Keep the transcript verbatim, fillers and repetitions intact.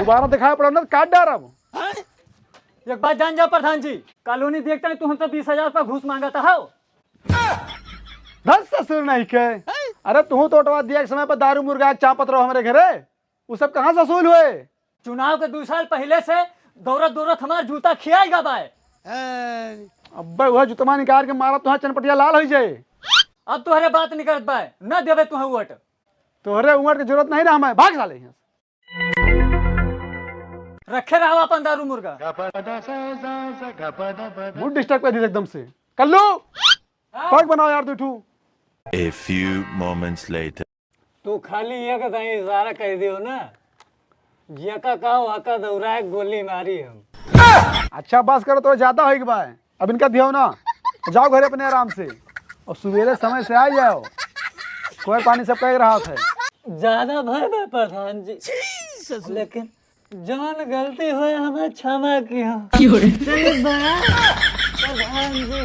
दोबारा दिखाई पड़ा ना तो काट डारब। एक बात जान जा प्रधान जी, कॉलोनी देखता है तू हमसे बीस हजार रुपया घूस मांगत हो। धत ससुर नहीं के। अरे तू तो ओटवा दिया के समय पर दारू मुर्गा के चापत रहो हमरे घरे, उ सब कहाँ से वसूल हुए? चुनाव के दू साल पहिले से दौड़त दौड़त हमार जूता खियाई गा बाय। अब्बे वह जुतमा निकाल के मारा तुहार चनपटिया लाल हो जाए। अब तोहरे बात निकलत बाय, न देबे तुहे वोट। तोहरे वोट के जरूरत नहीं ना हमें, भाग साले यहाँ से। रखे रहो अपन दारू मुर्गा। मूड डिस्टर्ब कर दी एकदम से। कल्लू, हाँ। पैक बनाओ यार दू ठू। A few moments later. तू खाली एक दाई इशारा कर दियो ना, जेका का वका दौड़ाए गोली मारी हम। अच्छा बस करो, तो ज्यादा हो गया। अब इनका दियो ना, जाओ घरे अपने आराम से और सुबेरे समय से आ जाओ। कोई पानी सब कह रहा है। ज्यादा भय बा प्रधान जी, लेकिन जौन गलती होए हमें क्षमा किया। क्यों रे? चलिए बड़ा प्रधान जी।